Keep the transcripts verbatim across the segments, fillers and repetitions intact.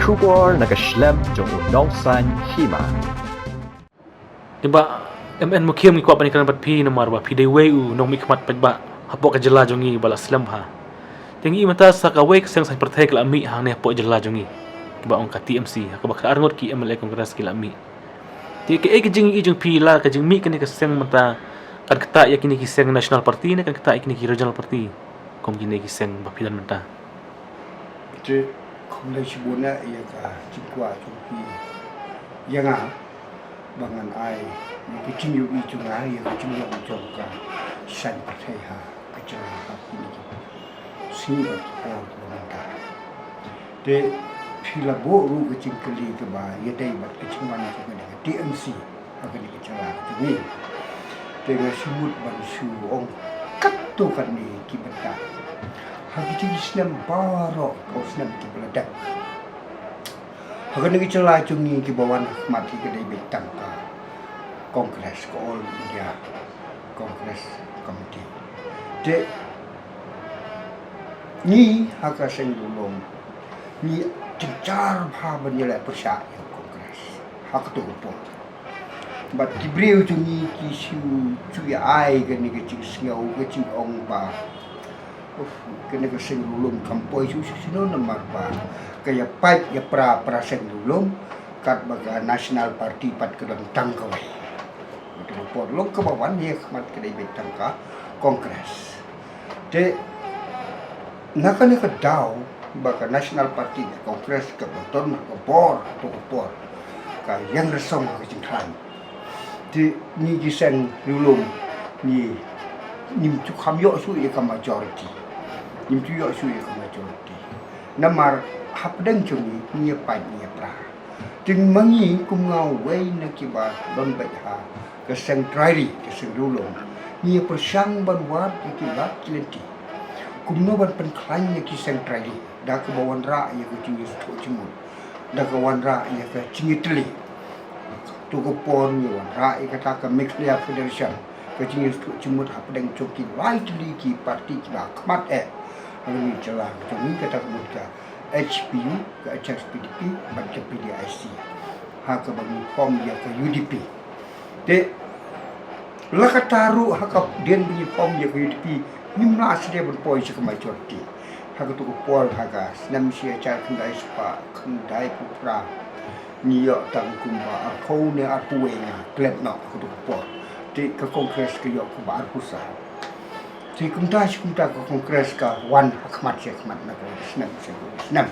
Khubor na ka shlem jong u Nongsaiñ Hima. Te Bah M N Mukhim, ngi kwah ban ïakren bad phi namar ba phi dei uwei u nongmihkhmat paidbah hapoh ka jylla jong ngi ba la slem bha. Te ngi mynta sa kawei ka seng saiñ pyrthei ka la mih hangne hapoh jylla jong ngi, kiba ong ka T M C, ha kaba khatar ngut ki M L A Congress ki la mih. Te kaei ka jingïohi jong phi, la ka jingmih kane ka seng mynta kan ktah ïa kine ki seng National Party ne kan ktah ïa kine ki Regional Party, kum kine ki seng ba phi don mynta? Te khublei shibun ïa ka jingkwah jong phi ïa nga ba ngan ai ïa ka jingïohi jong nga ïa ka jinglong jong ka seng pyrthei ha ka jylla ha kine ki sngi bad ki por kiba mynta. Te phi la buh ruh ka jingkylli kaba ïadei bad ka jingwan jong kane ka T M C ha kane ka jylla ka jong ngi. Te nga shu mut ban shu ong katto katne ki bynta ha ki jingïaseng baroh ka snem kiba la dep. Ha kane ka jylla jong ngi kiba wan ha khmat hi ka dei beit tang ka Congress, ka All India Congress Committee. Te ngi ha ka seng Riewlum ngi jynjar bha ban ïaleh pyrshah ïa ka Congress ha kato ka por. Bad ki briew jong ngi ki shu ju ïa ai kane ka jingsngew, ka jingong ba, uf, kane ka seng Riewlum kam poi shuh shuh shuh namar ba ka ïa pait ïa pra pra seng Riewlum, katba ka National Party pat ka don tang kawei. Kato ka por long kaba wan ïa khmat ka dei beit tang ka Congress. Te na kane ka daw ba ka National Party, ka Congress kaba don ha ka bor, kato ka por ka ïeng rasong ha ka jingkhlaiñ. Te ngi ki seng Riewlum ngi, ngim ju kham ïoh shuh ïa ka majority. Ngim ju ïoh shuh ïa ka majority. Namar hapdeng jong ngi ngi ïa pait ngi ïa pra. Te ma ngi kum nga uwei na kiba don beit ha ka seng trai ri, ka seng Riewlum, ngi ïa pyrshang ban wad ïa ki lad ki lynti kumno ban pynkhlaiñ ïa ki seng trai ri da kaba wanrah ïa ka jingïasngewthuh jingmut, da ka wanrah ïa ka jingïatylli. Kato ka por ngi wanrah ïa kata ka Meghalaya Federation, ka jingïasngewthuh jingmut hapdeng jong ki lai tylli ki party kiba khmat eh ha kane ka jylla ka jong ngi, kata ka mut ka H P U, ka H S P D P bad ka P D I C, ha kaba ngi form ïa ka U D P. Te la kata ruh ha ka dien ba ngi form ïa ka U D P ngim lah sdang ban poi sha ka majority. Ha kato ka por, ha ka snem shi hajar khyndai spah khyndai phew phra, ngi ïoh tang kumba arphew ne arphew wei nga klet noh ha kato ka por. Te ka Congress ka ïoh kumba arphew saw. Te kumta shi kumta ka Congress ka wan ha khmat shi ha khmat na ka snem shi ha snem.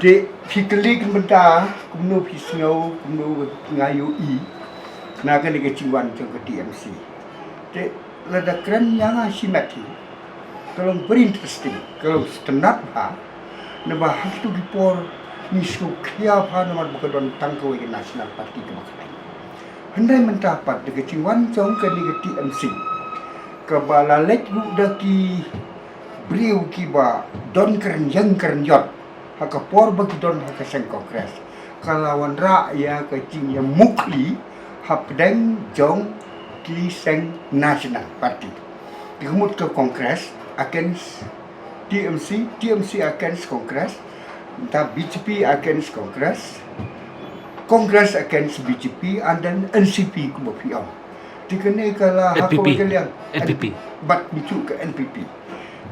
Te phi kylli ka bynta kumno phi sngew, kumno nga ïohi na kane ka jingwan jong ka T M C. Te lada kren ïa nga shimet hi, ka long very interesting, ka long sngewtynnat bha. Naba ha kito ki por ngi sngewkhia bha namar ba ka don tang kawei ka National Party kaba khlaiñ. Hynrei mynta pat da ka jingwan jong kane ka T M C, kaba la leit ruh da ki briew kiba don kren ïeng kren ïot ha ka por ba ki don ha ka seng Congress, ka la wanrah ïa ka jingïamukhli hapdeng jong ki seng National Party. Ki mut ka Congress against T M C, T M C against Congress, da B J P against Congress, Congress against B J P, and then N C P kumba phi ong. Te kane ka la ha N P P. Kawei ka liang. N P P. Bad ngi shu ka N P P.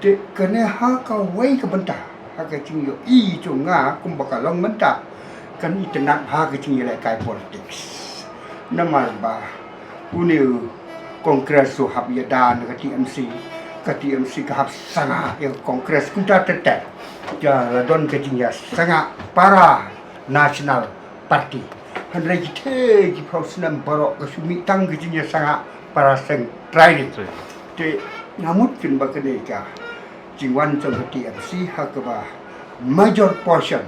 Te kane ha kawei ka bynta, ha ka jingïohi jong nga kumba ka long mynta, kan itynnat ha ka jingïalehkai politics. Namar ba une u Congress u hap ïada na ka T M C, ka T M C ka hap sangah ïa ka Congress kumta ter ter. Ka la don ka jingïasangah para National Party. Hynrei ki thei ki phew snem baroh ka shu mih tang ka jingïasangah para seng trai ri. Te nga mut kin ba kane ka jingwan jong ka T M C ha kaba major portion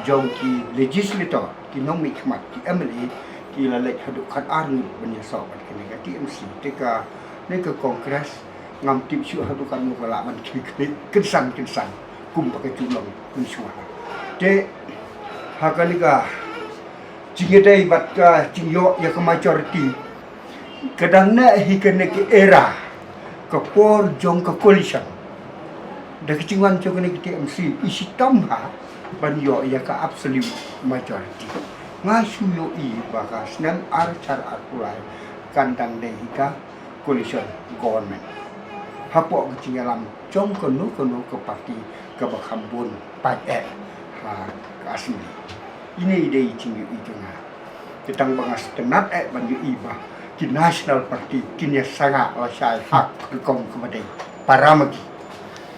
jong ki legislator, ki nongmihkhmat, ki M L A, ki la leit haduh khatar ngut ban ïasoh bad kane ka T M C. Te kane ka Congress ngam tip shuh haduh katno ka lah ban khie khlieh kynsan kynsan kumba ka ju long mynshuwa. Te ha kane ka jingïadei bad ka jingïoh ïa ka majority, ka dang neh hi kane ka era ka por jong ka coalition. Da ka jingwan jong kane ka T M C i shitom bha ban ïoh ïa ka absolute majority. Nga shu ïohi ba ka snem ar hajar arphew lai kan dang dei hi ka coalition government. Hapoh ka jingïalam jong kano kano ka party kaba kham bun paid eh ha ka assembly. Ine i dei i jingïohi jong nga. Te tang ba nga sngewtynnat eh ban ïohi ba ki national party kin ïa sangeh lashai ha ka rukom kaba dei para ma ki.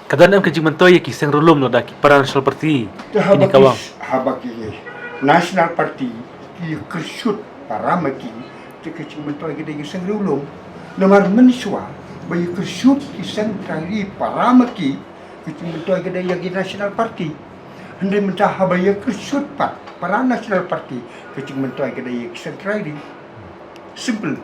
Ka don em ka jingmyntoi ïa ki seng riewlum lada ki para national party? Te haba ki, haba ki national party ki kyrshoot para ma ki, te ka jingmyntoi ka dei ki seng riewlum. Namar mynshuwa ba ïa kyrshoot ki seng trai ri para ma ki, ka jingmyntoi ka dei ïa ki national party. Hynrei mynta haba ïa kyrshoot pat para national party, ka jingmyntoi ka dei ïa ki seng trai ri. Simple.